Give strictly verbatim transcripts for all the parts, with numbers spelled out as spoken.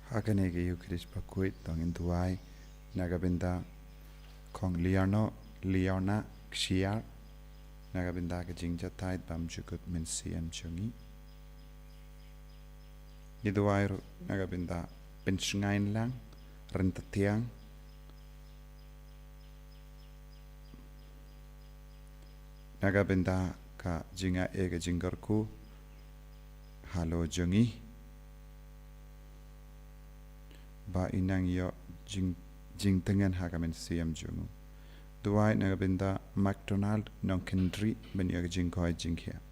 Ha kane ka Eucharist bakhuid to ngin duwai na ka bynta Kong Liano, Liona Ksiar, na ka bynta ka jingjatai bam jukut mynsiem jong ngi. Ngi duwai ruh na ka bynta Pynshngain Lang, Ryntathiang, na ka bynta ka jinga e ka jingkyrkhu halor jong ngi, ba i nang ïoh jing, jingtyngen ha ka mynsiem jong u. Duwai na ka bynta McDonald Nongkhyndri ban ïoh ka jingkoit jingkhiah.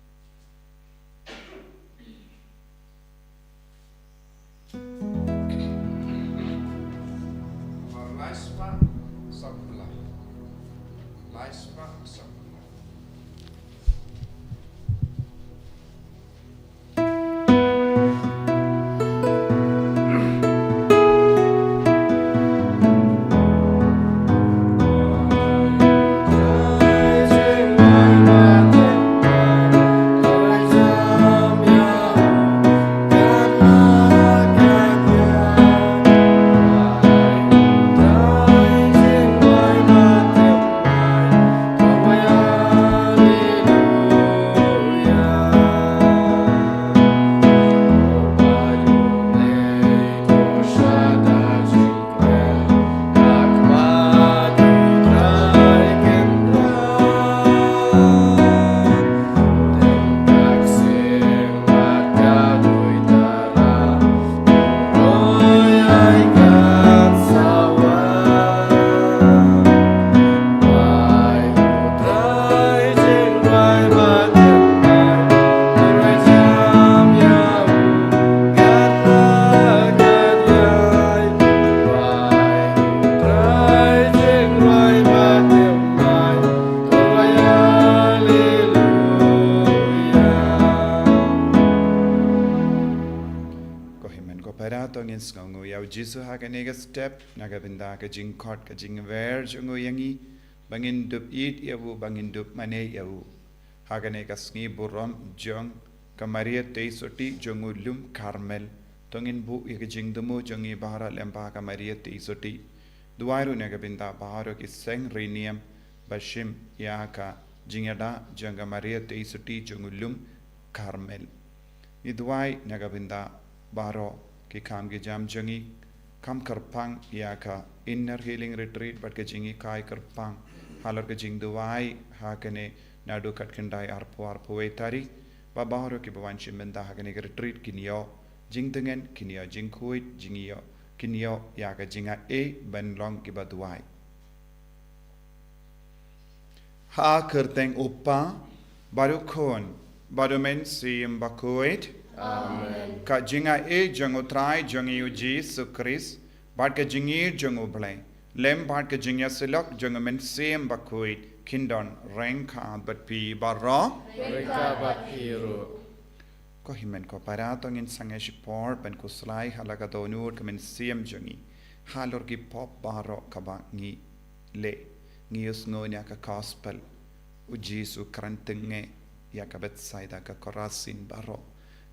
Ko hynmen ko para, to ngin sngewnguh ïa u Jisu ha kane ka step, na ka bynta ka jingkhot ka jingwer jong u ïa ngi, ba ngin dup ïeit ïa u, ba ngin dup mane ïa u. Ha kane ka sngi burom jong ka Maria Theisotti jong u lum Karmel, to ngin buh ïa ka jingthmu jong ngi baroh lyngba ka Maria Theisotti. Duwai ruh na ka bynta baroh ki seng riewniam ba shim ïa ka jingïada jong ka Maria Theisotti jong u lum Karmel. Ngi duwai na ka bynta baroh ki kam ki jam jong ngi, kam kyrpang ïa ka Inner Healing Retreat bad ka jinghikai kyrpang halor ka jingduwai ha kane naduh khatkhyndai arphew arphew wei tarik, ba baroh kiba wan shim bynta ha kane ka retreat kin ïoh jingtyngen, kin ïoh jingkhuid, jingïoh, kin ïoh ïa ka jinga e ban long kiba duwai. Ha kyrteng u Kpa, bad u Khun, bad u Mynsiem Bakhuid. Amen. Ka jinga e jong u Trai jong ngi u Jisu Khrist, bad ka jingïeit jong u Blei, lem bad ka jingïasyllok jong u Mynsiem Bakhuid, kin don ryngkat bad phi baroh. Ryngkat bad phi ruh. Ko hynmen ko para, to ngin sangeh shipor ban khuslai ha la ka dohnud ka mynsiem jong ngi halor ki pop baroh kaba ngi leh. Ngi ïohsngew ïa ka gospel, u Jisu u kren teng ïa ka Bethsaida, ka Korasin baroh,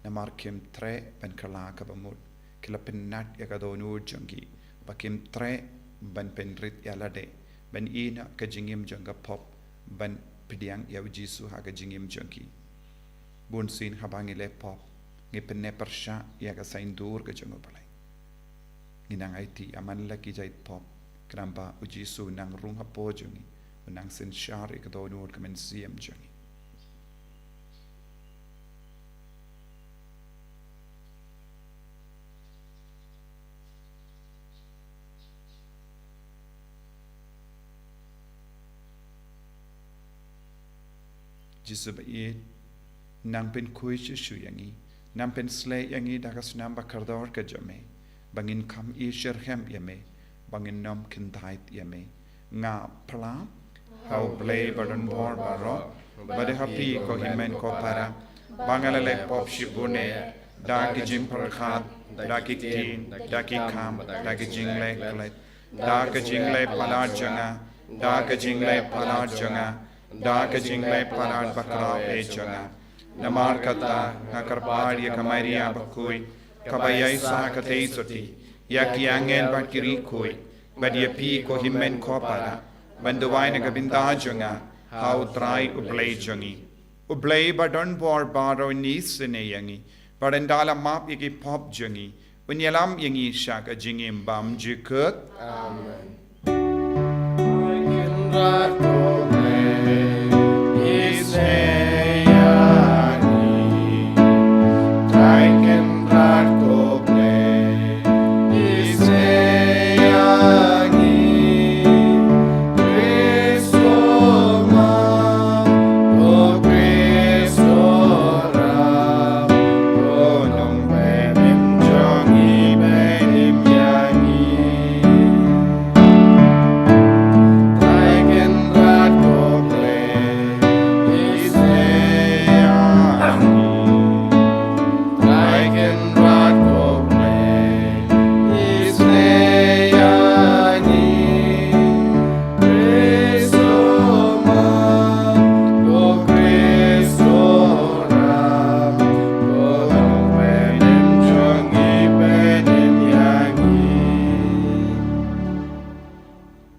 namar kim treh ban kylla kaba mut, ki la pynnat ïa ka dohnud jong ki, ba kim treh ban pynrit ïa lade, ban ïehnoh ka jingim jong ka pop, ban pdiang ïa u Jisu ha ka jingim jong ki. Bunsien haba ngi leh pop, ngi pynneh pyrshah ïa ka saiñdur ka jong u Blei. Ngi nang aiti ïa man la ki jait pop, khnang ba u Jisu u nang rung hapoh jong ngi, u nang synshar ïa ka dohnud ka mynsiem jong ngi. Jisu ba ïeit, nang pynkhuid shuh shuh ïa ngi, nang pynshlei ïa ngi da ka snam ba kordor ka jong me, ba ngin kham ïeit shitrhem ïa me, ba ngin nym khyndait ïa me. Nga phla ha u Blei badonbor baroh, bad ha phi ko hynmen ko para, ba nga la leh pop shibun eh, da ki jingpyrkhat, da ki ktien, da ki kam, da ki jingleh klet, da ka jingleh palat jong nga, da ka jingleh palat jong nga, da ka jingleh palat bakhraw eh jong nga. Namar kata nga kyrpad ïa ka Maria bakhuid, kaba ïaishah ka Theisotti, ïa ki angel bad ki riewkhuid, bad ïa phi ko hynmen ko para, ban duwai na ka bynta jong nga ha U Trai U Blei jong ngi. U Blei ba don bor baroh un isynei ïa ngi, bad un da la map ïa ki pop jong ngi, un ïalam ïa ngi sha ka jingim bymjukut. Amen.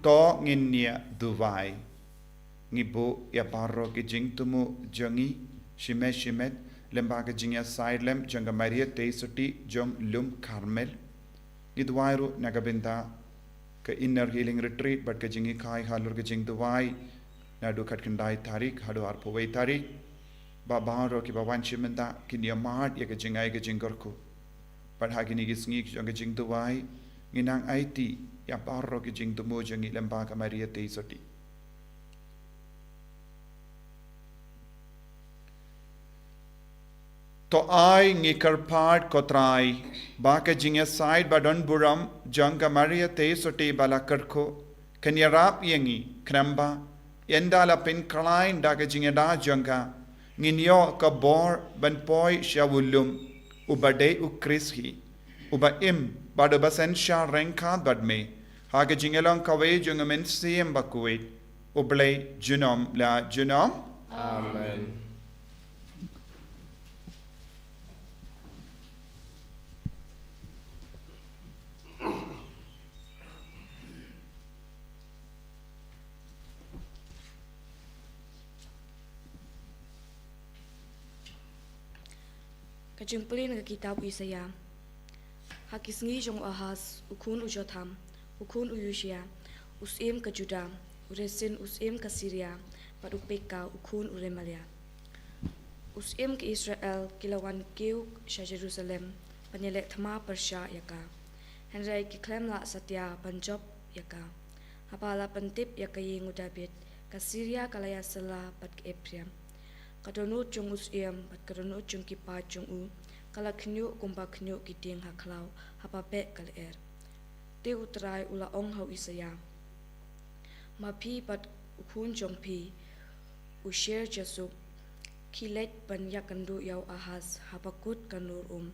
To ngin ïa duwai. Ngi buh ïa baroh ki jingthmu jong ngi shimet shimet lem bad ka jingïasaid lem jong ka Maria Theisotti jong Lum Karmel. Ngi duwai ruh na ka bynta ka Inner Healing Retreat bad ka jinghikai halor ka jingduwai naduh khatkhyndai tarik haduh arphew wei tarik. Ba baroh kiba wan shim mynta kin ïa mad ïa ka jingai ka jingkyrkhu. Bad ha kine ki sngi jong ka jingduwai ngin nang aiti ïa baroh ki jingthmu jong ngi lem bad ka Maria Theisotti. To ai ngi kyrpad ko Trai ba ka jingïasaid ba don burom jong ka Maria Theisotti ba la kyrkhu kan ïarap ïa ngi, khnang ba ynda la pynkhlaiñ da ka jingïada jong ka, ngin ïoh ka bor ban poi sha u lum uba dei U Khrist hi, uba im bad uba synshar ryngkat bad me ha ka jingïalong kawei jong U Mynsiem Bakhuid, U Blei junom la junom. Amen. Ka jingpule na ka kitab u Isaïah. Ha ki sngi jong u Ahaz, u khun u Jotham, u khun u Usia, u syiem ka Juda, u Resin u syiem ka Siria, bad u Peka u khun u Remalia, u syiem ka Israel, ki la wan kiew sha Jerusalem ban ïaleh thma pyrshah ïa ka. Hynrei ki khlem lah satia ban jop ïa ka. Haba la pyntip ïa ka ïing u Dabid, ka Siria ka la ïasylla bad ka Ephraim. Ka dohnud jong u syiem bad ka dohnud jong ki paid jong u ka la khñiuh kumba khñiuh ki dieng ha khlaw haba beh ka lyer. Te u Trai u la ong ha u Isaïah: Ma phi bad u khun jong phi u Shear-jashub, ki leit ban ïakynduh ïa u Ahaz haba kut ka nur um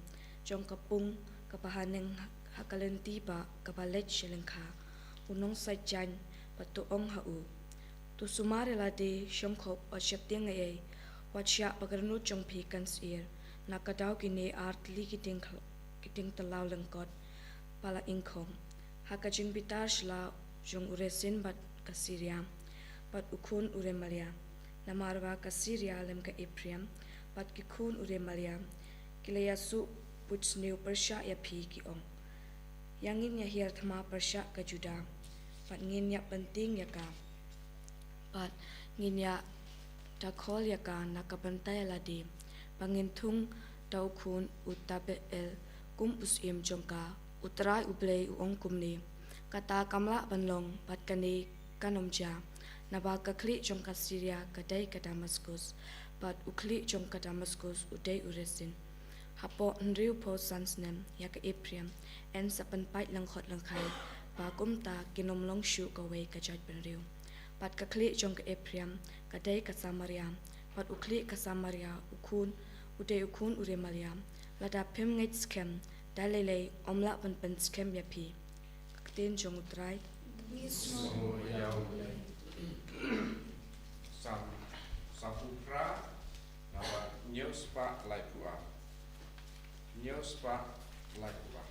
jong ka pung kaba haneng ha ka lynti ba kaba leit sha lyngkha u nongshait jaiñ, bad to ong ha u: To sumar ïa lade shongkop, wat sheptieng ei ei, wat shah ba ka dohnud jong phi kan sheptieng, na ka daw kine ar tylli ki dieng khl-, ki dieng tlaw lyngkot ba la ingkhong, ha ka jingbitar shylla jong u Resin bad ka Siria, bad u khun u Remalia. Namar ba ka Siria lem ka Ephraim bad ki khun u Remalia ki la ïasuh buit sniew pyrshah ïa phi, ki ong: Ïa ngin ïa hiar thma pyrshah ka Juda, bad ngin ïa pyntieng ïa ka, bad ngin ïa da khol ïa ka na ka bynta ïa lade, ba ngin thung da u khun u Tabeel kum u syiem jong ka. U Trai U Blei u ong kumne: Kata kam lah ban long, bad kane kan ym jia, naba ka khlieh jong ka Siria ka dei ka Damaskus, bad u khlieh jong ka Damaskus u dei u Resin. Hapoh hynriewphew san snem ïa ka Ephraim yn sa pynpait lyngkhot lyngkhai, ba kumta kin ym long shuh kawei ka jaitbynriew. Bad ka khlieh jong ka Ephraim ka dei ka Samaria, bad u khlieh ka Samaria u khun, u dei u khun u Remalia. Lada phim ngeit skhem, da lei lei ym lah ban pynskhem ïa phi. Ka ktien jong u Trai. Sam, Sam u Pra, naba hynñiew spah laiphew ar. Hynñiew spah laiphew ar.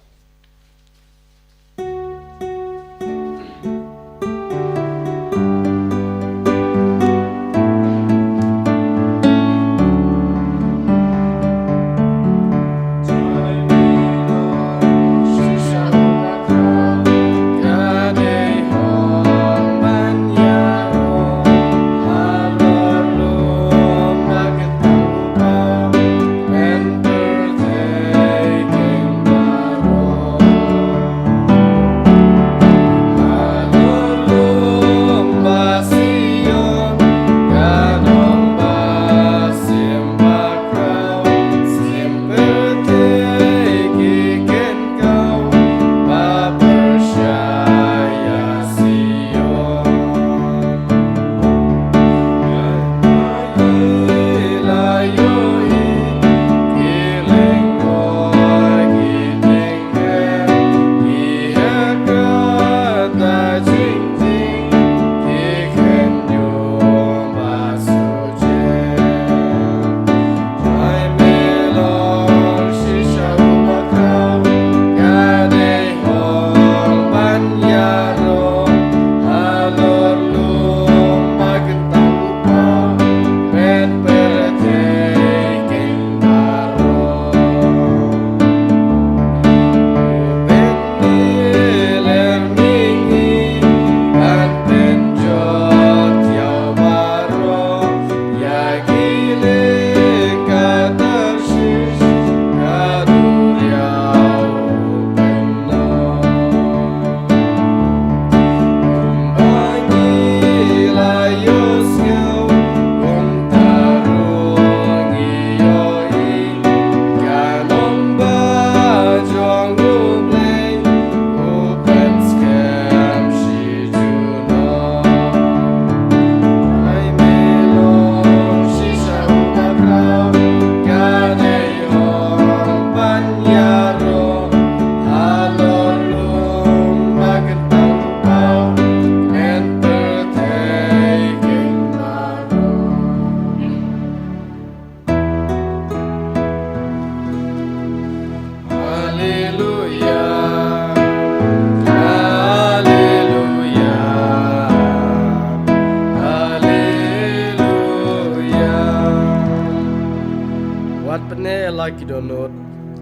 Ki dohnud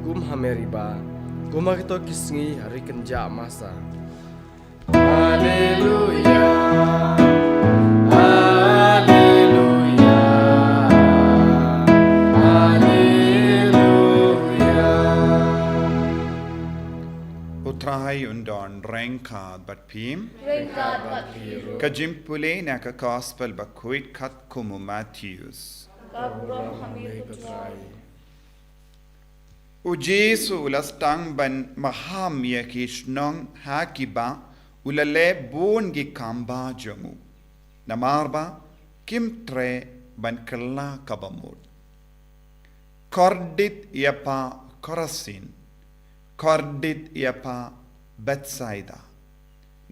kum ha Meriba, kum ha kito ki sngi ha ri kynjah masa. Haleluya, haleluya, haleluya. U Trai un don ryngkat bad phi. Ryngkat bad phi ruh. Ka jingpule na ka Gospel bakhuid katkum u Mathaios. Ka burom ha me ko Trai. U Jisu u la sdang ban maham ïa ki shnong ha kiba u la leh bun ki kam ba jong u. Namar ba kim treh ban kylla kaba mut. Kordit ïa pha Korasin, kordit ïa pha Bethsaida.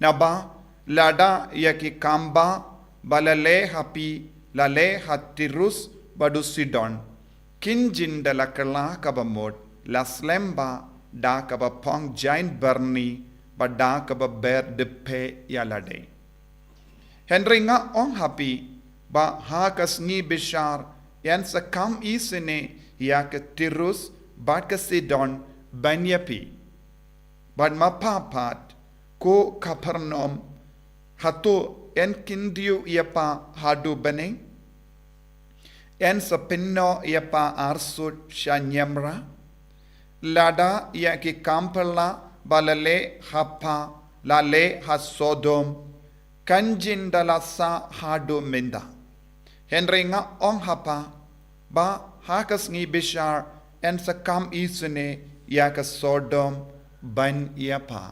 Naba lada ïa ki kam ba ba la leh ha phi la leh ha Tirus bad u Sidon, kin jin da la kylla kaba mut, la slem ba da kaba phong jaiñ byrni bad da kaba ber dep ïa lade. Hynrei nga ong ha phi ba ha ka sngi bishar yn sa kham isynei ïa ka Tirus bad ka Sidon ban ïa phi. Bad ma pha pat, ko Kapernaum, hato yn kyndiew ïa pha haduh bneng? Yn sa pynnoh ïa pha arsut sha niamra? Lada ïa ki kam phylla ba la leh ha pha la leh ha Sodom, kan jin da la sah haduh mynta. Hynrei nga ong ha pha ba ha ka sngi bishar yn sa kham isynei ïa ka Sodom ban ïa pha.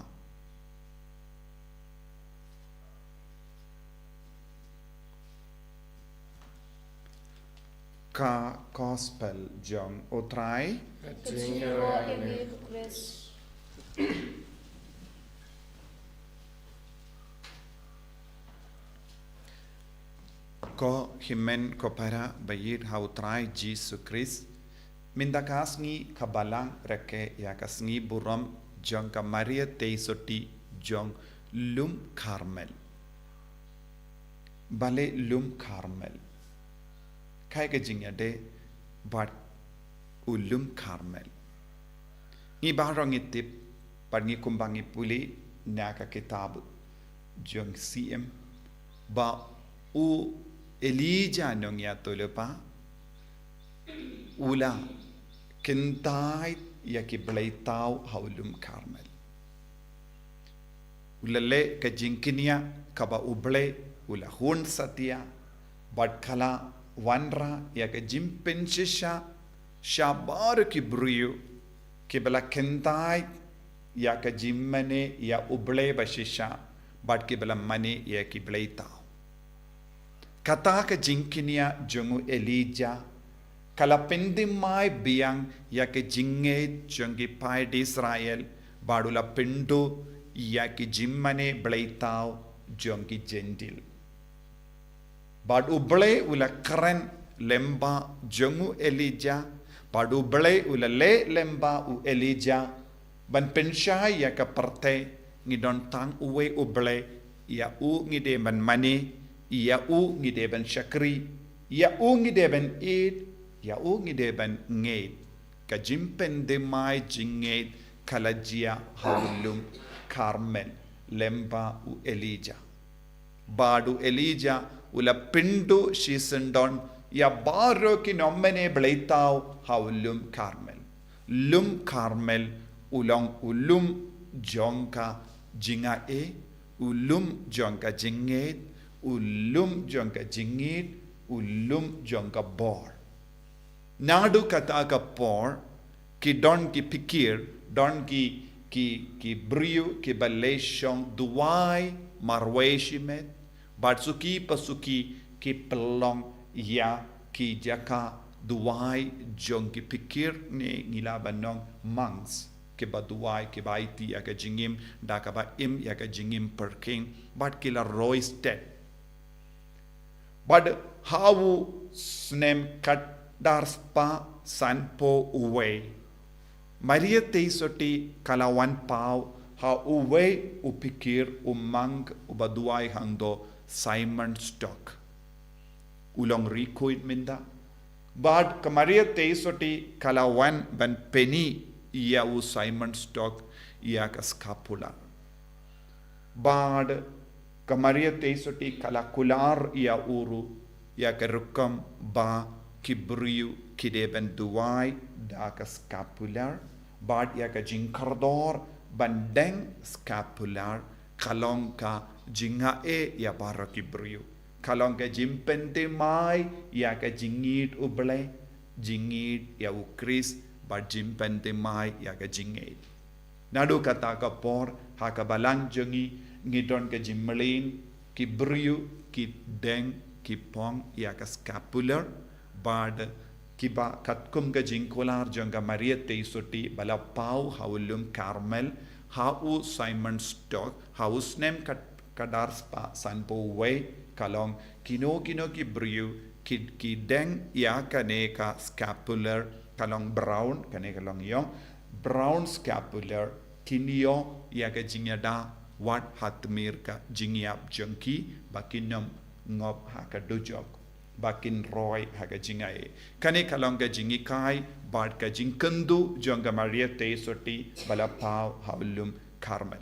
Ka Gospel jong u Trai. Ka jingkyrkhu ïa me ko Khrist. Ko hynmen ko para ba ïeit ha u Trai Jisu Khrist. Mynta ka sngi ka balang rakhe ïa ka sngi burom jong ka Maria Theisotti jong Lum Karmel. Balei Lum Karmel? Kaei ka jingïadei bad u Lum Karmel? Ngi baroh ngi tip bad ngi kumba ngi pule na ka kitab jong Siem ba u Elijah nongïathuhlypa u la kyntait ïa ki bleitaw ha u Lum Karmel. U la leh ka jingkñia kaba U Blei u la hun satia bad ka la wanrah ïa ka jingpynshisha sha baroh ki briew kiba la kyntait ïa ka jingmane ïa U Blei ba shisha bad kiba la mane ïa ki bleitaw. Kata ka jingkñia jong u Elijah ka la pynthymmai biang ïa ka jingngeit jong ki paid Israel bad u la pynduh ïa ki jingmane bleitaw jong ki Jentil. Bad U Blei u la kren lyngba jong u Elijah, bad U Blei u la leh lyngba u Elijah ban pynshai ïa ka pyrthei. Ngi don tang uwei U Blei, ïa u ngi dei ban mane, ïa u ngi dei ban shakri, ïa u ngi dei ban ïeit, ïa u ngi dei ban ngeit. Ka jingpynthymmai jingngeit ka la jia ha u Lum Karmel lyngba u Elijah. Bad u Elijah u la pynduh shisyndon ïa baroh ki nongmane bleitaw ha u Lum Karmel. Lum Karmel u long u lum jong ka jingaiei, u lum jong ka jingngeit, u lum jong ka jingngeit, u lum jong ka bor. Naduh kata ka por ki don ki phikir, don ki, ki, ki briew kiba leit shong duwai marwei shimet, bad suki pa suki ki pynlong ïa ki jaka duwai jong ki phikir ne ngi lah ban ong monks, kiba duwai, kiba aiti ïa ka jingim da kaba im ïa ka jingim pyrkhing, bad ki la roi stet. Bad ha u snem khatdar spah sanphew wei, Maria Theisotti ka la wan paw ha uwei u phikir, u monk uba duwai hangto, Simon Stock. U long rikhuid mynta, Bad ka Maria Theisotti ka la wan ban pyni ïa u Simeon Stock ïa ka scapular. Bad ka Maria Theisotti ka la kular ïa u ruh ïa ka rukom ba ki briew ki dei ban duwai da ka scapular, bad ïa ka jingkordor ban deng scapular ka long ka jingaiei ïa baroh ki briew. Ka long ka jingpynthymmai ïa ka jingïeit U Blei, jingïeit ïa U Khrist, bad jingpynthymmai ïa ka jingngeit. Naduh kata ka por, ha ka balang jong ngi, ngi don ka jingmlien, ki briew, ki deng, ki phong ïa ka scapular, bad kiba katkum ka jingkular jong ka Maria Theisotti ba la paw ha u lum Karmel, ha u Simeon Stock, ha u snem ka, ka dar spah sanphew wei, ka long kino kino ki briew, ki, ki deng ïa kane ka scapular, ka long brown, kane ka long ïong, brown scapular, kin ïoh ïa ka jingïada wat ha tmier ka jingïap jong ki, ba kin ym ngop ha ka dujok, ba kin roi ha ka jingaiei. Kane ka long ka jinghikai bad ka jingkynduh jong ka Maria Theisotti ba la paw ha u lum Karmel.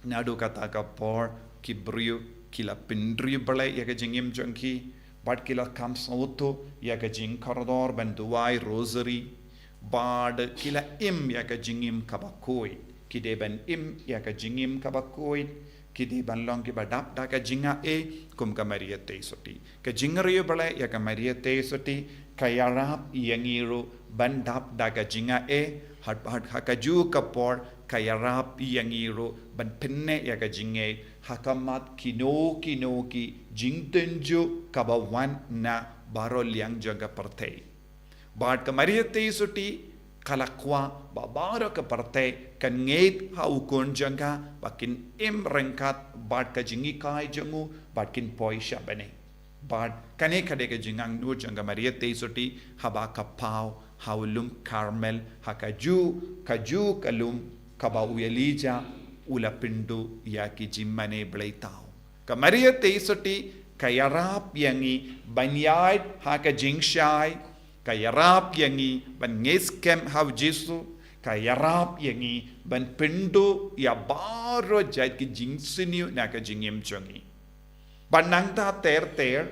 Naduh kata ka por ki briew ki la pynriewblei ïa ka jingim jong ki, bad ki la kham sngewthuh ïa ka jingkordor ban duwai rosary, bad ki la im ïa ka jingim kaba khuid. Ki dei ban im ïa ka jingim kaba khuid, ki dei ban long kiba dap da ka jingaiei kum ka Maria Theisotti. Ka jingriewblei ïa ka Maria Theisotti ka ïarap ïa ngi ruh ban dap da ka jingaiei, ha, ha, ha kajuh ka por ka ïarap ïa ngi ruh ban pynneh ïa ka jingngeit ha khmat kino kino ki jingtynjuh kaba wan na baroh liang jong ka pyrthei. Bad ka Maria Theisotti ka la kwah ba baroh ka pyrthei kan ngeit ha u khun jong ka, ba kin im ryngkat bad ka jinghikai jong u, bad kin poi sha bneng. Bad kane ka dei ka jingangnud jong ka Maria Theisotti haba ka paw ha u lum Karmel, ha kajuh, kajuh ka lum kaba u Elijah u la pynduh ïa ki jingmane bleithaw. Ka Maria Theisotti ka ïarap ïa ngi ban ïaid ha ka jingshai, ka ïarap ïa ngi ban ngeit skhem ha u Jisu, ka ïarap ïa ngi ban pynduh ïa baroh jait ki jingsniew na ka jingim jong ngi. Bad nangta ter ter,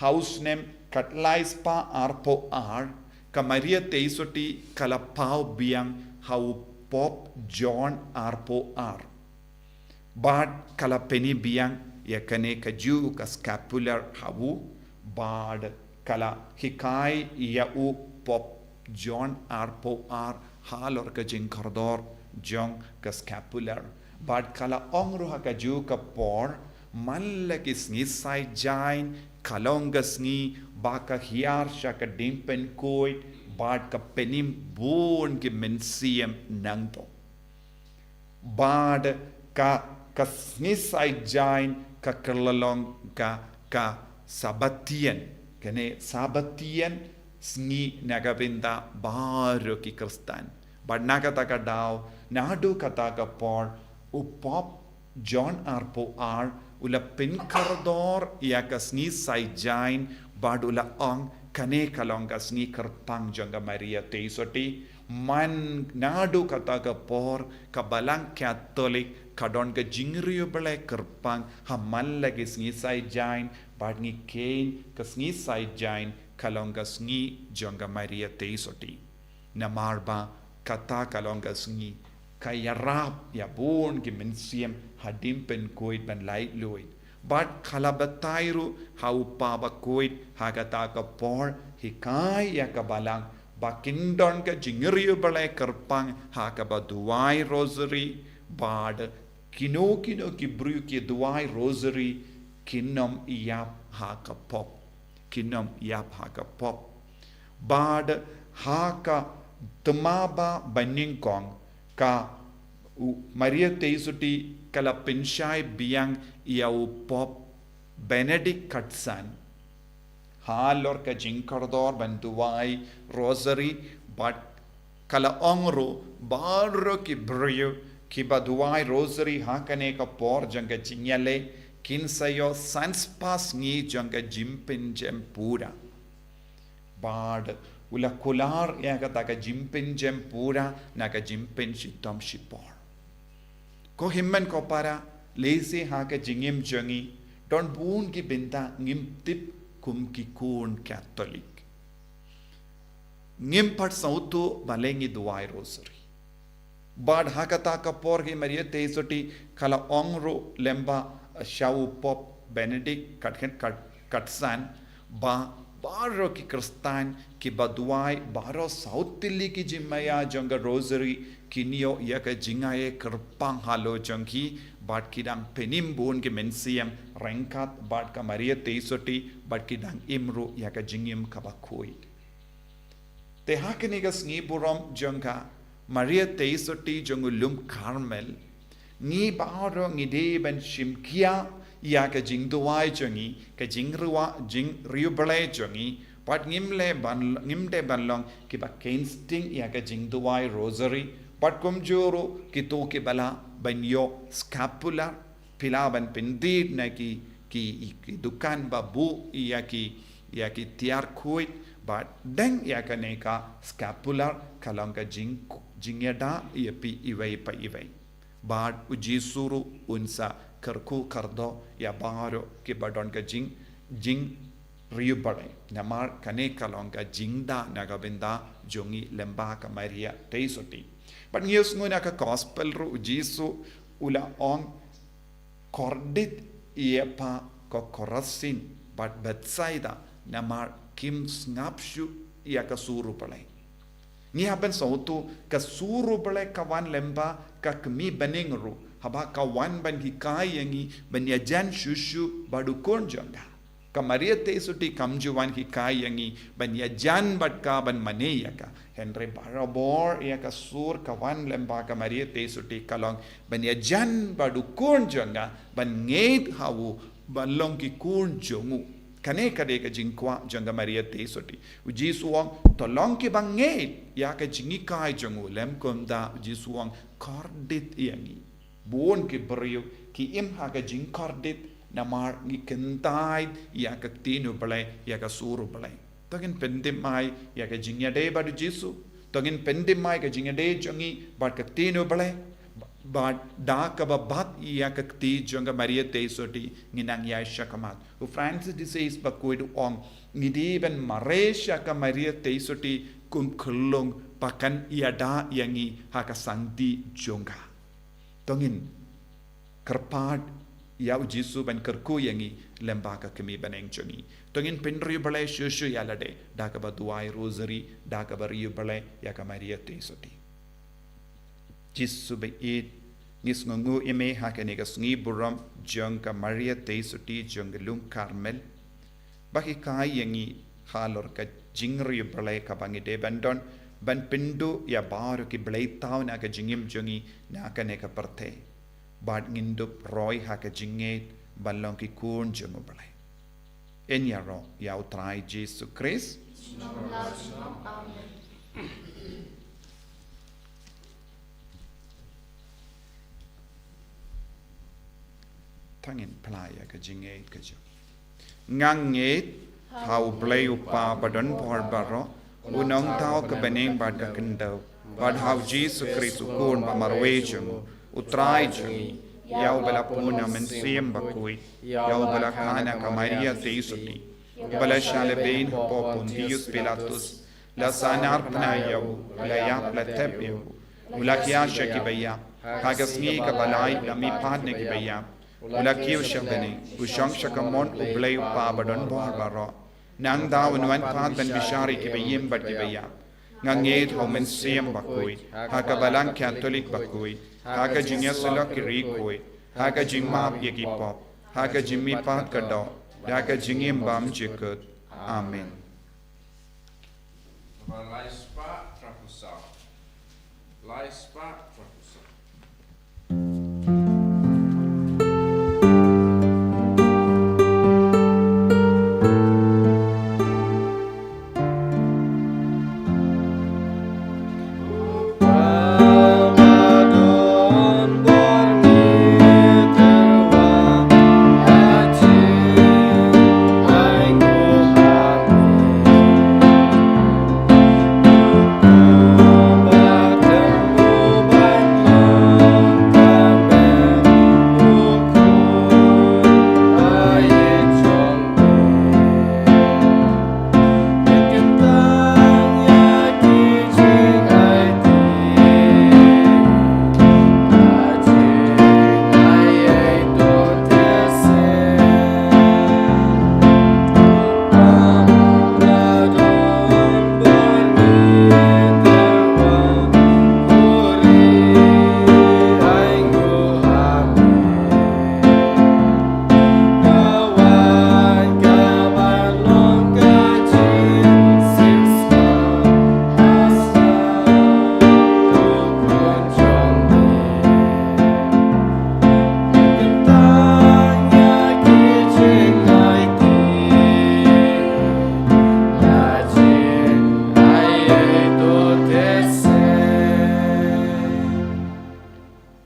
ha u snem khatlai spah arphew ar, ka Maria Theisotti ka la paw biang ha u Pope John arphew ar. Bad ka la pyni biang ïa kane kajuh ka scapular ha u, bad ka la hikai ïa u Pope John arphew ar halor ka jingkordor jong ka scapular. Bad ka la ong ruh ha kajuh ka por, man la ki sngi Saitjaiñ ka long ka sngi ba ka hiar sha ka diengpynkhuid, bad ka pynim bun ki mynsiem nangto. Bad ka, ka sngi Saitjaiñ ka kylla long ka, ka Sabbathian. Kane Sabbathian sngi na ka bynta baroh ki Khristan. Bad na kata ka daw, naduh kata ka por, u Pope John arphew ar u la pynkordor ïa ka sngi Saitjaiñ, bad u la ong kane ka long ka sngi kyrpang jong ka Maria Theisotti. Man naduh kata ka por, ka Balang Katholik ka don ka jingriewblei kyrpang ha man la ki sngi Saitjaiñ, bad ngi kheiñ ka sngi Saitjaiñ ka long ka sngi jong ka Maria Theisotti. Namar ba kata ka long ka sngi ka ïarap ïa bun ki mynsiem ha diengpynkhuid ban laitluid. Bad ka la batai ruh ha u Papa Bakhuid ha kata ka por, hikai ïa ka balang ba kin don ka jingriewblei kyrpang ha kaba duwai rosary, bad kino kino ki briew ki duwai rosary kin ym ïap ha ka Pope. Kin ym ïap ha ka Pope. Bad ha ka thma ba banyngkong, ka u Maria Theisotti ka la pynshai biang ïa u Pope Benedict khatsan halor ka jingkordor ban duwai rosary, bad ka la ong ruh baroh ki briew kiba duwai rosary ha kane ka por jong ka jingïaleh kin sa ïoh san spah sngi jong ka jingpynjem pura. Bad u la kular ïa kata ka jingpynjem pura na ka jingpynshitom shipor. Ko hynmen ko para, lehse ha ka jingim jong ngi, don bun ki bynta ngim tip kum ki khun Katholik. Ngim pat sngewthuh balei ngi duwai Rosary. Bad ha kata ka por hi Maria Theisotti ka la ong ruh lyngba sha u Pope Benedict kat, kat, kat, katsan ba baroh ki Khristan kiba duwai baroh saw tylli ki jingmaïa jong ka Rosary kin ïoh ïa ka jingaiei kyrpang halor jong ki, bad ki dang pynim bun ki mynsiem ryngkat bad ka Maria Theisotti, bad ki dang im ruh ïa ka jingim kaba khuid. Te ha kane ka sngi burom jong ka Maria Theisotti jong u lum Karmel, ngi baroh ngi dei ban shim khia ïa ka jingduwai jong ngi, ka jingriwa-, jingriewblei jong ngi, bad ngim leh ban, ngim dei ban long kiba kynsting ïa ka jingduwai Rosary, bad kumjuh ruh kito kiba lah ban ïoh scapular, phi lah ban pyndit na ki, ki, ki dukan ba buh ïa ki, ïa ki tiar khuid, bad dang ïa kane ka scapular ka long ka jing, jingïada ïa phi iwei pa iwei. Bad u Jisu ruh un sa kyrkhu kyrdoh ïa baroh kiba don ka jing, jingriewblei. Namar kane ka long ka jingda na ka bynta jong ngi lyngba ka Maria Theisotti. Bad ngi ïohsngew na ka gospel ruh u Jisu u la ong, kordit ïa pha ko Korasin bad Bethsaida, namar kim sngap shuh ïa ka sur u Blei. Ngi hap ban sngewthuh ka sur u Blei ka wan lyngba ka kmie bneng ruh, haba ka wan ban hikai ïa ngi ban ïajan shuh shuh bad u Khun jong ka. Ka Maria Theisotti kam ju wan hikai ïa ngi ban ïajan bad ka, ban mane ïa ka. Hynrei barabor ïa ka sur ka wan lyngba ka Maria Theisotti ka long ban ïajan bad u Khun jong ka, ban ngeit ha u, ban long ki khun jong u. Kane ka dei ka jingkwah jong ka Maria Theisotti. U Jisu u ong, to long kiba ngeit ïa ka jinghikai jong u. Lym kumta u Jisu u ong, kordit ïa ngi. Bun ki briew ki im ha ka jingkordit namar ngi kyntait ïa ka ktien u Blei, ïa ka sur u Blei. To ngin pyndem ai ïa ka jingïadei bad u Jisu. To ngin pyndem ai ka jingïadei jong ngi bad ka ktien u Blei. Bad da kaba bat ïa ka kti jong ka Maria Theisotti ngin nang ïaid shakhmat. U Francis de Sales bakhuid u ong, ngi dei ban mareh sha ka Maria Theisotti kum khyllung ba kan ïada ïa ngi ha ka sangdih jong ka. To ngin kyrpad ïa u Jisu ban kyrkhu ïa ngi lyngba ka kmie bneng jong ngi. To ngin pynriewblei shuh shuh ïa lade da kaba duwai Rosary, da kaba riewblei ïa ka Maria Theisotti. Jisu ba ïeit, ngi sngewnguh ïa me ha kane ka sngi burom jong ka Maria Theisotti jong ka lum Karmel. Ba hikai ïa ngi halor ka jingriewblei kaba ngi dei ban don, ban pynduh ïa baroh ki blei thaw na ka jingim jong ngi na kane ka pyrthei. Bad ngin dup roi ha ka jingngeit ban long ki khun jong u Blei. Yn ïaroh ïa u Trai Jisu Khrist. Amen. To ngin phla ïa ka jingngeit ka jong ngi. Nga ngeit ha u Blei u Kpa ba don bor baroh, u nongthaw ka bneng bad ka khyndew, bad ha u Jisu Khrist u Khun ba marwei jong u, u Trai jong ngi, ïa uba la pun na u Mynsiem Bakhuid, ïa uba la kha na ka Maria Theisotti, uba la shah lehbeiñ hapoh Pontius Pilatus, la sahnarphna ïa u, la ïap la thep ïa u, u la khia sha kiba ïap, ha ka sngi kaba lai la mihpat na kiba ïap, u la kiew sha bneng, u shong sha ka mon u Blei u Kpa ba don bor baroh. Nangta un wan pat ban bishar ïa kiba im bad kiba ïap. Nga ngeit ha u Mynsiem Bakhuid, ha ka Balang Katholik bakhuid, ha ka jingïasyllok ki riewkhuid, ha ka jingmap ïa ki pop, ha ka jingmihpat ka doh, ha ka jingim bymjukut. Amen. Lai spah hynriew phew saw. Lai spah hynriew phew saw.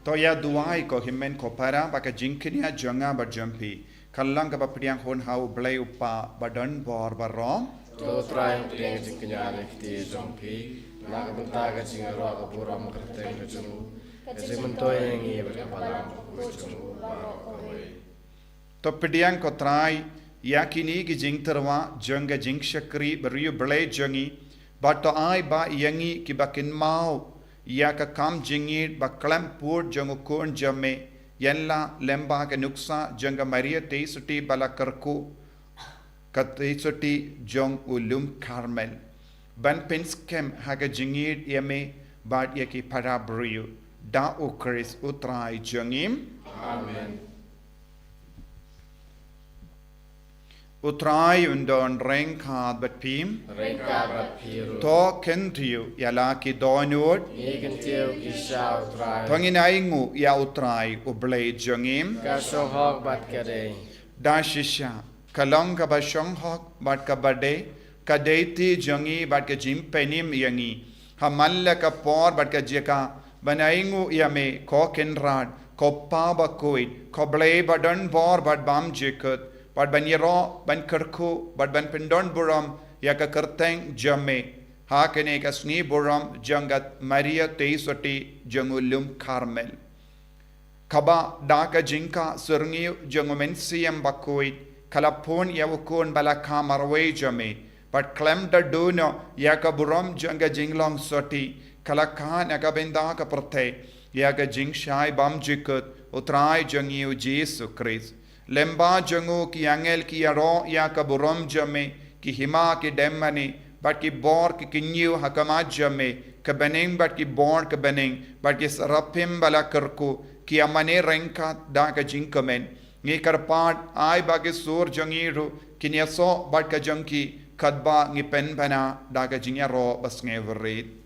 To ïa duwai ko hynmen ko para ba ka jingkñia jong nga bad jong phi kan long kaba pdiang hun ha U Blei U Kpa ba don bor baroh. To Trai, pdiang jingkñia na ka kti jong phi na ka bynta ka jingïaroh ka burom kyrteng ka jong u, ka jingmyntoi ïa ngi bad ka balang bakhuid jong u baroh kawei. To pdiang ko Trai ïa kine ki jingtyrwa jong ka jingshakri briew Blei jong ngi, bad to ai ba ïa ngi kiba kynmaw ïa ka kam jingïeit ba khlem pud jong u Khun jong me, ïa la lem bad ka nuksa jong ka Maria Theisotti ba la kyrkhu, ka Theisotti jong u lum Karmel, ban pynskhem ha ka jingïeit ïa me bad ïa ki para briew. Da U Khrist U Trai jong ngi. Amen. U Trai un don ryngkat bad phi. Ryngkat bad phi ruh. To kyntiew ïa la ki dohnud. Ngi kyntiew ki sha U Trai. To ngin ainguh ïa U Trai U Blei jong ngi. Ka shong hok bad ka dei. Da shisha, ka long kaba shong hok bad kaba dei, ka dei ti jong ngi bad ka jingpynim ïa ngi ha man la ka por bad ka jaka, ban ainguh ïa me ko Kynrad, ko Kpa bakhuid, ko Blei ba don bor bad bymjukut, bad ban ïaroh, ban kyrkhu bad ban pyndon burom ïa ka kyrteng jong me ha kane ka sngi burom jong ka Maria Theisotti jong u lum Karmel, kaba da ka jingkah syrngiew jong u Mynsiem Bakhuid ka la pun ïa u Khun ba la kha marwei jong me, bad khlem da duh noh ïa ka burom jong ka jinglong sotti, ka la kha na ka bynta ka pyrthei ïa ka jingshai bymjukut U Trai jong ngi U Jisu Khrist. Lem bad jong u ki angel ki ïaroh ïa ka burom jong me, ki hima ki dem mane bad ki bor ki kynñiew ha khmat jong me, ki bneng bad ki bor ki bneng bad ki seraphim ba la kyrkhu ki ïa mane ryngkat da ka jingkmen. Ngi kyrpad ai ba ki sur jong ngi ruh kin ïasoh bad ka jong ki, katba ngi pynbna da ka jingïaroh ba sngewrit.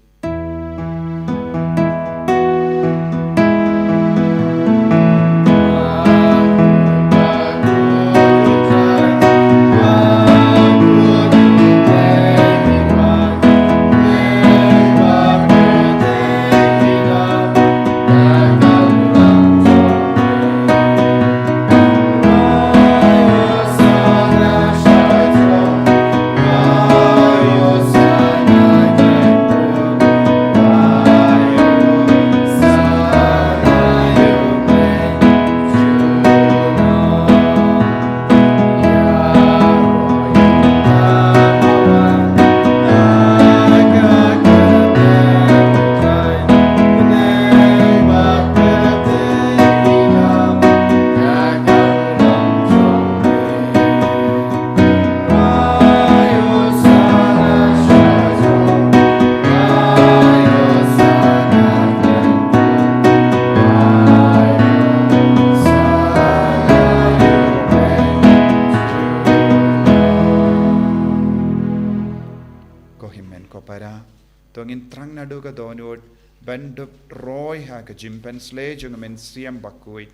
Ko hynmen ko para, to ngin thrang naduh ka dohnud ban dup roi ha ka jingpynsleh jong u Mynsiem Bakhuid,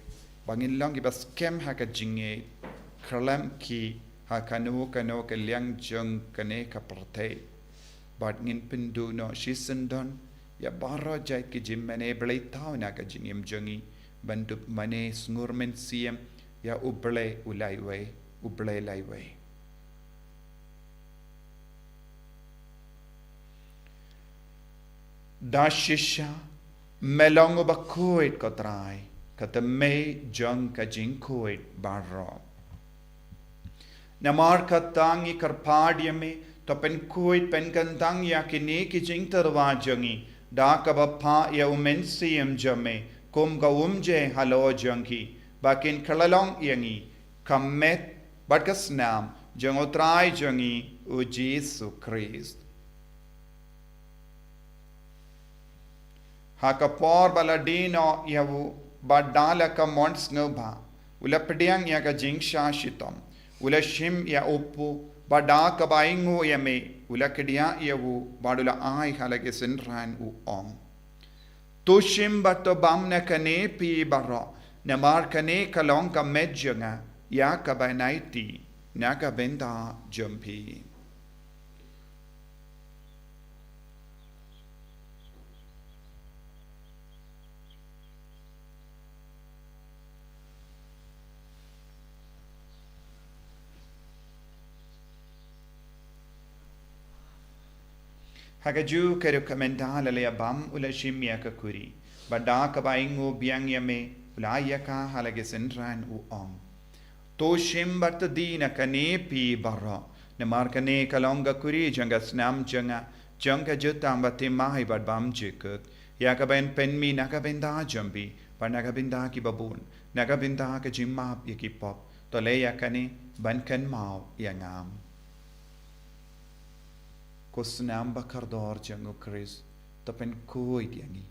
ba ngin long kiba skhem ha ka jingngeit, khlem ki ha kano kano ka liang jong kane ka pyrthei. Bad ngin pynduh noh shisyndon ïa baroh jait ki jingmane blei thaw na ka jingim jong ngi, ban dup mane sngur mynsiem ïa U Blei U Laiwei, U Blei Laiwei. Da shisha, me long uba khuid ko Trai, ka tymmen jong ka jingkhuid baroh. Namar kata ngi kyrpad ïa me, to pynkhuid pynkyntang ïa kine ki jingtyrwa jong ngi, da kaba phah ïa u Mynsiem jong me kum ka umjai halor jong ki, ba kin kylla long ïa ngi ka met bad ka snam jong u Trai jong ngi u Jisu Khrist. Ha ka por ba la die noh ïa u, bad da la ka mon sngewbha, u la pdiang ïa ka jingshah shitom, u la shim ïa u kpu, bad da kaba ainguh ïa me, u la kdiah ïa u, bad u la ai ha la ki synran, u ong: To shim bad to bam na kane phi baroh, namar kane ka long ka met jong nga ïa kaba aiti na ka bynta jong phi. Ha kajuh ka rukom mynta lada u la bam u la shim ïa ka kuri, bad da kaba ainguh biang ïa me, u la ai ïa ka ha la ki synran, u ong: To shim bad to die na kane phi baroh, namar kane ka long ka kuri jong ka snam jong nga, jong ka jutang ba thymmai bad bymjukut, ïa kaba yn pynmih na ka bynta jong phi bad na ka bynta kiba bun, na ka bynta ka jingmap ïa ki pop. To leh ïa kane ban kynmaw ïa nga. Ko snam ba kordor jong u Khrist, to pynkhuid ïa ngi.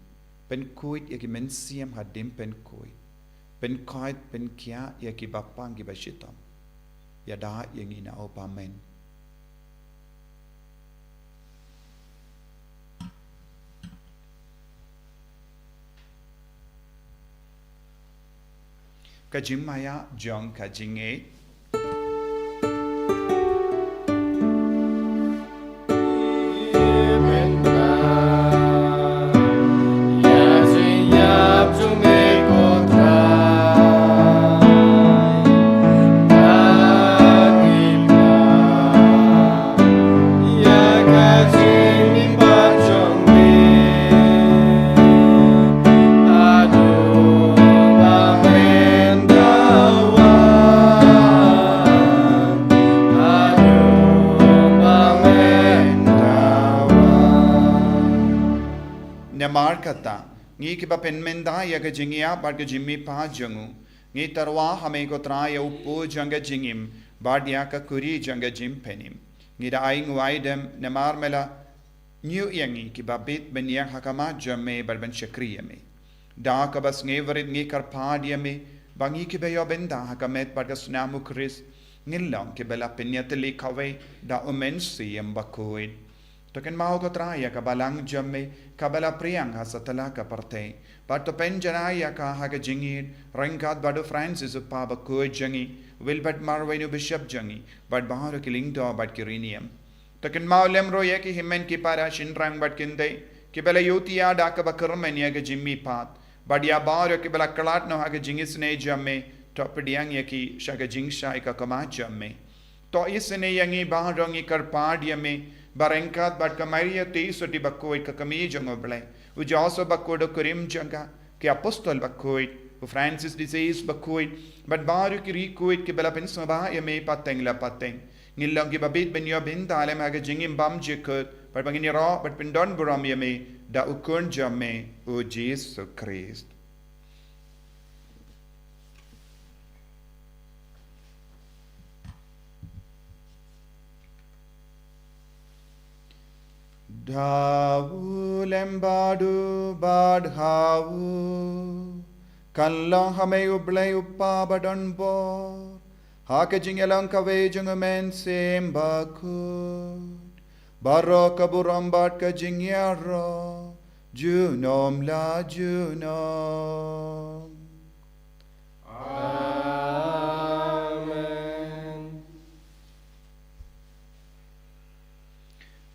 Pynkhuid ïa ki mynsiem hadien pynkhuid. Pynkhuid, pynkhiah ïa kiba pang kiba shitom. Ïada ïa ngi na u Bamynn. Ka jingmaïa jong ka jingngeit. Namar kata, ngi kiba pynmynta ïa ka jingïap bad ka jingmihpat jong u, ngi tyrwa ha me ko Trai ïa u pud jong ka jingim bad ïa ka kuri jong ka jingpynim. Ngi da ainguh aidem namar me la ñiuh ïa ngi kiba bit ban ïeng ha khmat jong me bad ban shakri ïa me. Da kaba sngewrit ngi kyrpad ïa me ba ngi kiba ïoh bynta ha ka met bad ka snam u Khrist, ngin long kiba la pynïatylli kawei da u Mynsiem Bakhuid. To kynmaw ko Trai ïa ka balang jong me kaba la pdiang ha satlak ka pyrthei, bad to pynjanai ïa ka ha ka jingïeit ryngkat bad u Francis u Papa bakhuid jong ngi, Wilbert Marwein u Bishop jong ngi, bad baroh ki lyngdoh bad ki riewniam. To kynmaw lem ruh ïa ki hynmen ki para shynrang bad kynthei kiba la ïohi ïa da kaba kyrmen ïa ka jingmihpat, bad ïa baroh kiba la khlad noh ha ka jingisynei jong me, to pdiang ïa ki sha ka jingshai ka khmat jong me. To isynei ïa ngi baroh, ngi kyrpad ïa me, ba ryngkat bad ka Maria Theisotti bakhuid ka kmie jong u Blei, u Joseph bakhuid u kurim jong ka, ki apostol bakhuid, u Francis de Sales bakhuid, bad baroh ki riewkhuid kiba la pynsngewbha ïa me pateng la pateng, ngin long kiba bit ban ïoh bynta lem ha ka jingim bymjukut, bad ba ngin ïaroh bad pyndonburom ïa me da u Khun jong me, u Jisu Khrist. Da u lem bad u bad ha u, kan long ha me u Blei u Kpa badonbor, ha ka jingïalang kawei jong u Mynsiem Bakhuid, baroh ka burom bad ka jingïaroh junom la junom. Amen.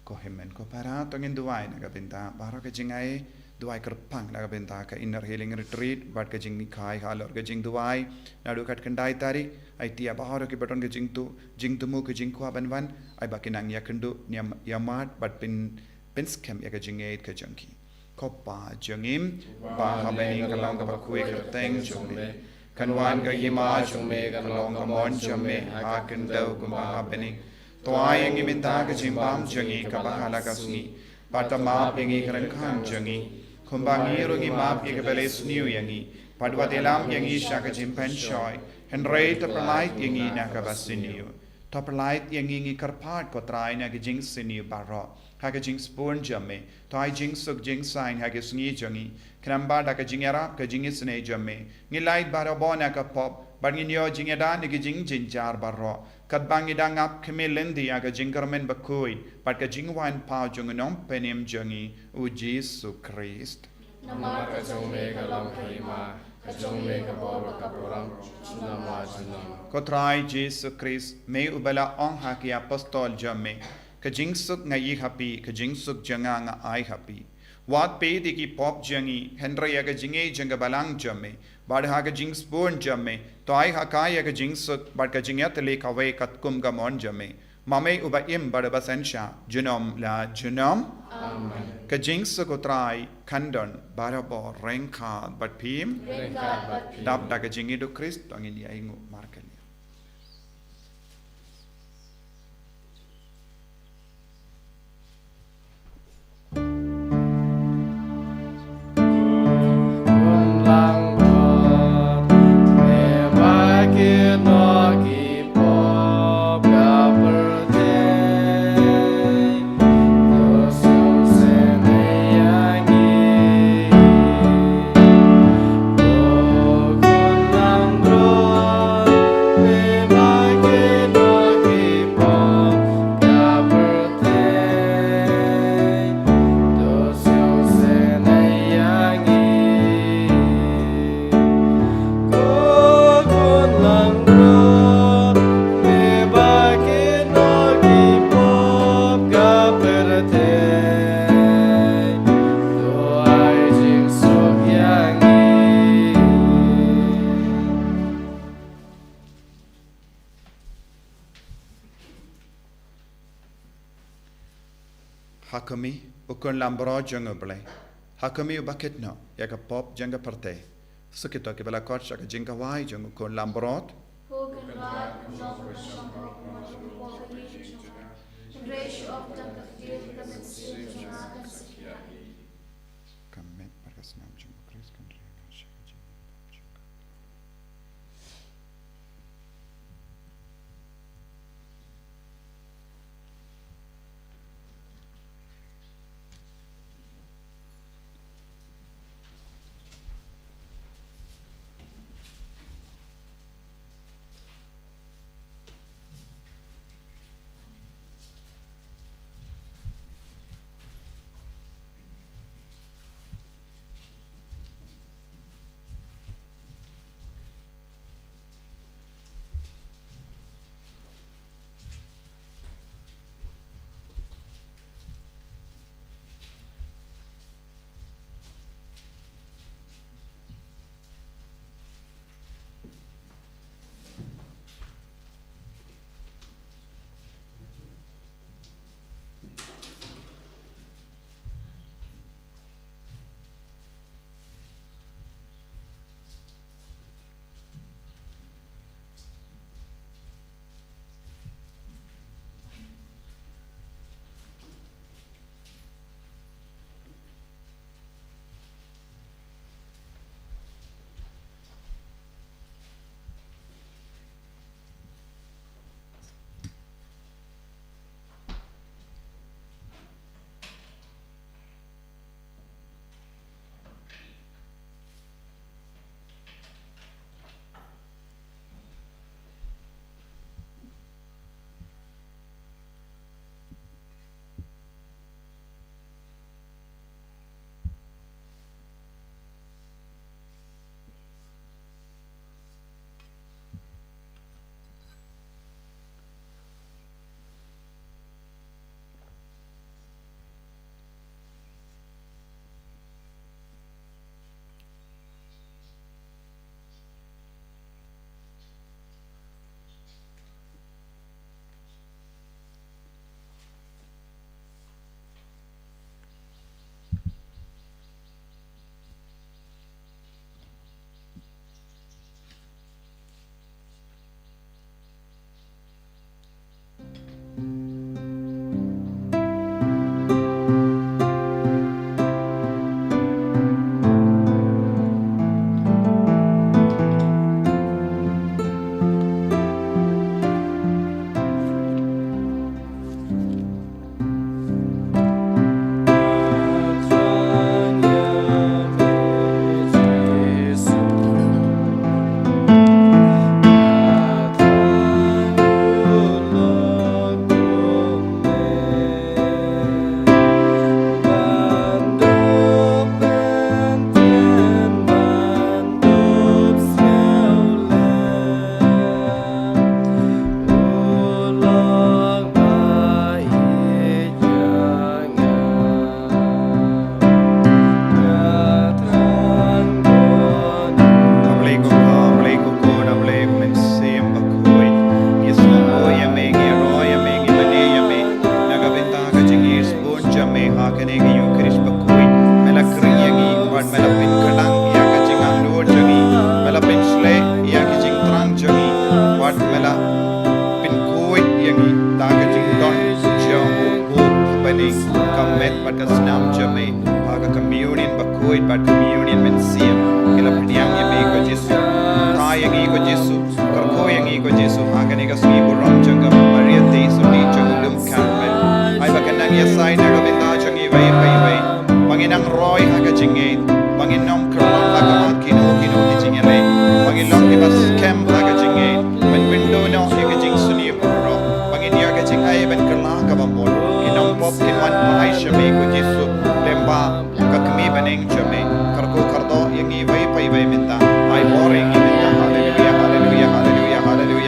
Ko hynmen ko para, to ngin duwai na ka bynta baroh ka jingai, duwai kyrpang na ka bynta ka Inner Healing Retreat bad ka jinghikai halor ka jingduwai naduh ka khatkhyndai tarik. Aiti ïa baroh kiba don ka jingthmu, jingthmu ka jingkwah ban wan, ai ba kin nang ïakynduh, ïa, ïamad bad pyn, pynskhem ïa ka jingngeit ka jong ki. Ko Pa jong ngi, ba ha bneng ka long ka bakhuid ka kyrteng jong me. Kan wan ka hima jong me, kan long ka mon jong me ha ka khyndew kumba ha bneng. To ai ïa ngi mynta ka jingbam jong ngi kaba ha la ka sngi. Bad to map ïa ngi ki ryngkat jong ngi, kumba ngi ruh ngi map ïa kiba la isniew ïa ngi. Bad wat ïalam ïa ngi sha ka jingpynshoi, hynrei to pyllait ïa ngi na kaba sniew. To pyllait ïa ngi, ngi kyrpad ko Trai, na ka jingsniew baroh, ha ka jingsbun jong me. To ai jingsuk jingsaiñ ha ka sngi jong ngi, khnang ba da ka jingïarap ka jingisynei jong me, ngin lait baroh bor na ka pop, bad ngin ïoh jingïada na ki jingjynjar baroh, katba ngi dang ap khmih lynti ïa ka jingkyrmen bakhuid bad ka jingwan paw jong u Nongpynim jong ngi, u Jisu Khrist. Namar ka jong me ka long ka hima, ka jong me ka bor bad ka burom, junom la junom. Ko Trai Jisu Khrist, me uba la ong ha ki apostol jong me, ka jingsuk nga ïoh ha phi, ka jingsuk jong nga nga ai ha phi. Wat peit ïa ki pop jong ngi, hynrei ïa ka jingngeit jong ka balang jong me, bad ha ka jingsbun jong me, to ai ha ka ïa ka jingsuk bad ka jingïatylli kawei katkum ka mon jong me. Ma mei uba im bad uba synshar junom la junom. Amen. Ka jingsuk u Trai kan don barabor ryngkat bad phim. Ryngkat bad phim. Dap da ka jingïeit u Khrist to ngin ïa ainguh markylliang. Ha kmie, u Khun Langbrot jong U Blei. Ha kmie uba kit noh ïa ka pop jong ka pyrthei. Sa kito kiba la khot sha ka jingkawei jong u Khun Langbrot. Ka met bad ka snam jong U Khrist kan ri ha ka jingim. Jisu, kyrkhu ïa ngi ko Jisu, ha kane ka sngi burom jong ka Maria Theisotti jong u lum Carmel. Ai ba kan nang ïa sai na ka bynta jong ngi iwei pa iwei. Ba ngin nang roi ha ka jingngeit. Ba ngin ym kyrpad ha ka mat kino kino ki jingïaleh. Ba ngin long kiba skhem ha ka jingngeit. Ban pynduh noh ïa ka jingsniew baroh. Ba ngin ïoh ka jingai ban kylla kaba mut. Kin ym pop kin wan phai sha me ko Jisu. Lem ba ka kmie bneng jong me, kyrkhu kyrdoh ïa ngi iwei pa iwei mynta. Ai bor ïa ngi mynta. Haleluya, haleluya, haleluya.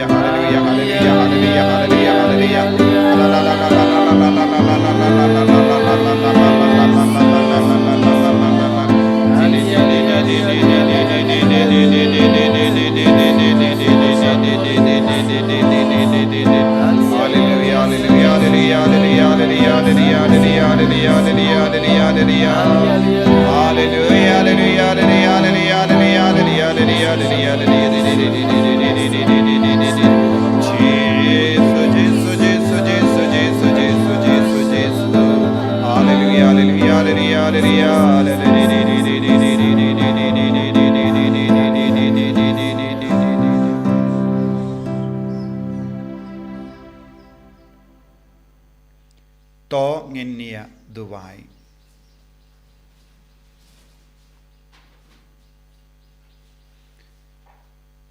To ngin ïa duwai.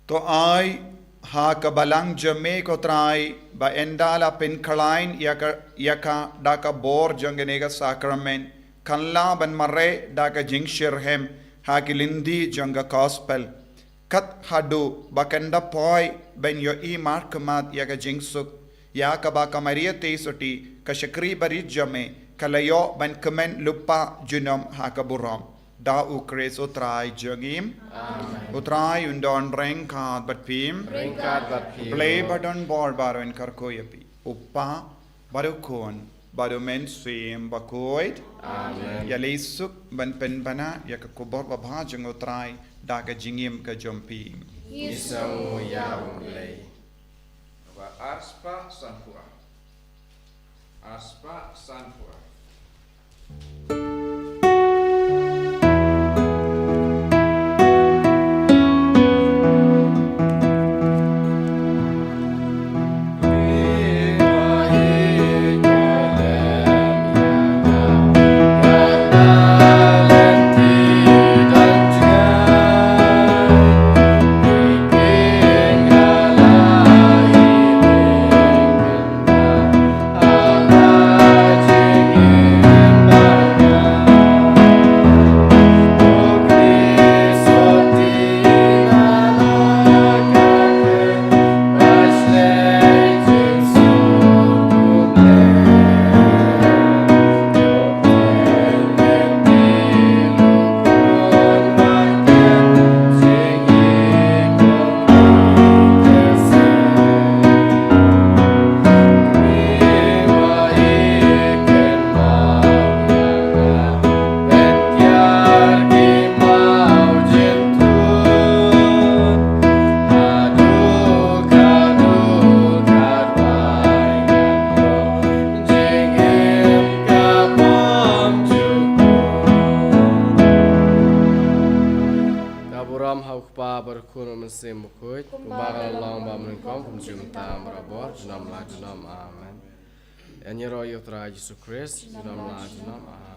To ai ha ka balang jong me ko Trai, ba ynda la pynkhlaiñ ïa ka, ïa ka da ka bor jong kane ka sakramen, kan lah ban mareh da ka jingshitrhem ha ki lynti jong ka gospel. Kat haduh ba kan da poi ban ïohi markhmat ïa ka jingsuk, ïa kaba ka Maria Theisotti, ka shakri barit jong me, ka la ïoh ban kmen lypa junom ha ka burom. Da U Khrist U Trai jong ngi. Amen. U Trai un don ryngkat bad phi. Ryngkat bad phi. Blei ba don bor baroh un kyrkhu ïa phi. U Kpa, bad U Khun, bad U Mynsiem Bakhuid. Amen. Ïaleh suk ban pynbna ïa ka khubor babha jong U Trai da ka jingim ka jong phi. Ngi sngewnguh ïa U Blei. Ba arspah sanphew ar. Arspah sanphew ar. Ka burom ha U Kpa bad U Khun bad U Mynsiem Bakhuid, kumba ka la long bad mynnyngkong, kumjuh mynta, barabor, junom la junom. Amen. Ïa ngi ïaroh ïa U Trai Jisu Khrist, junom la junom. Amen.